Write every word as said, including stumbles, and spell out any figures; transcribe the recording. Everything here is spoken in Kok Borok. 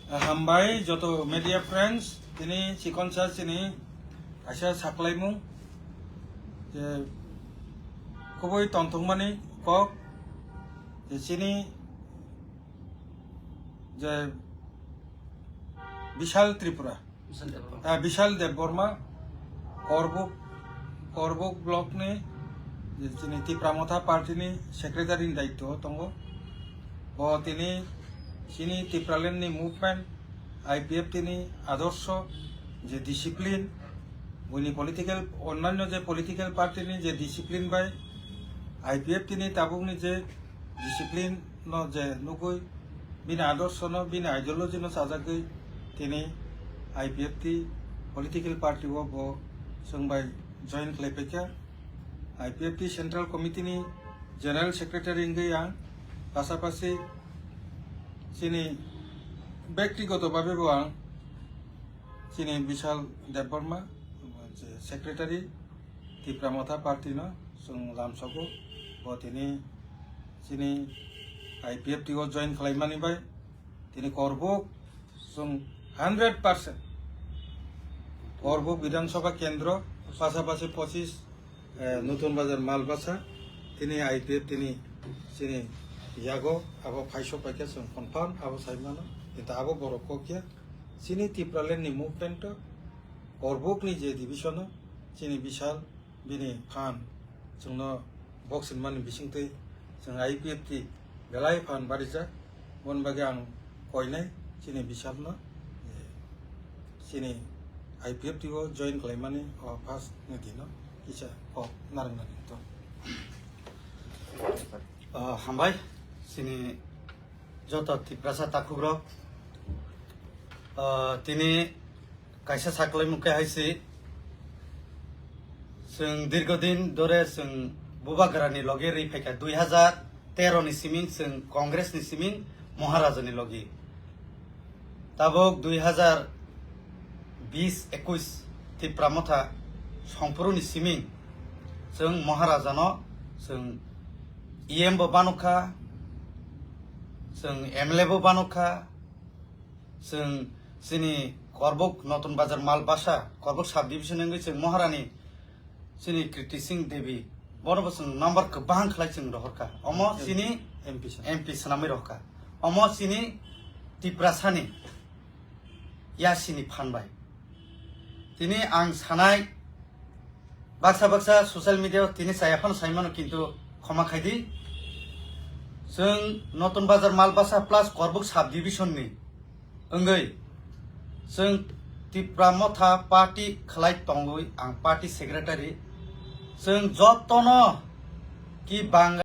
Hambai joto media friends, tini chikonsa chini kaisa saklaimung je kubui tongthokmani kok je chini je Bishal Tripura. Bishal Debbarma. Ah, Bishal Debbarma, Korbuk, Korbuk block ni, je chini Tipra Motha party ni secretary ni daityo tongo. Bo tini chini Tipraland ni movement, I P F T ni adorsho, je discipline, buini political, onnanyo je political party ni je discipline bai, I P F T ni tabuk ni je discipline no je nugui, bini adorsho no, bini ideology no sajagwi tini I P F T political party o bo chwng bai join khlai paikha. I P F T Central Committee ni General Secretary wngwi ang pasapasi chini bektigoto babe bo ang chini Bishal Debbarma je secretary Tipra Motha party no chwng lamsogo, bo tini chini I P F T o join khlaimani bai tini Korbuk chwng hundred percent Korbuk Bidhan Sabha Kendro pasapasi pochis, eh, Nutun Bazar Malbasa tini I P F T ni chini yago abo phaisok paikha chwng confirm abo saimano, kintu abo borok kokya chini Tipraland ni movement o Korbuk ni je division o chini Bishal bini phan chwngno boksinmani bisingtwi chwng I P F T belai phan barijak. Boni bagwi ang koinai chini Bishalno, eh, chini I P F T o join khlaimani o first ni dino kisa kok narwknani to. Ah, hambai chini joto Tiprasa takhukrok. Ah, tini kaisa saklaimung khe hai se, chwng dirgodin dore chwng Bubagrani logi ri phaikha, dui hazar tero ni siming chwng Congress ni siming Maharaja ni logi. Tabuk dui hazar bis ekuis Tipra Motha songphuru ni siming chwng Maharaja no chwng E M bo banukha, chwng M L A bo banukha, chwng chini Korbuk Notun Bazar Malbasa, Korbuk sub division wngwi chwng Maharani chini Kriti Singh Devi, bono bo chwng number kwbang khlai chwng rohorkha. Omo chini M P swnam. M P swnamwi rohorkha. Omo chini Tiprasani yasini phan bai. Tini ang sanai, baksa baksa social media o tini chaya phano saimano, kintu khoma khaidi. Chwng Notun Bazar Malbasa plus Korbuk sub division ni wngwi chwng Tipra Motha party khlai tongwi ang party secretary. Chwng jotono ki bang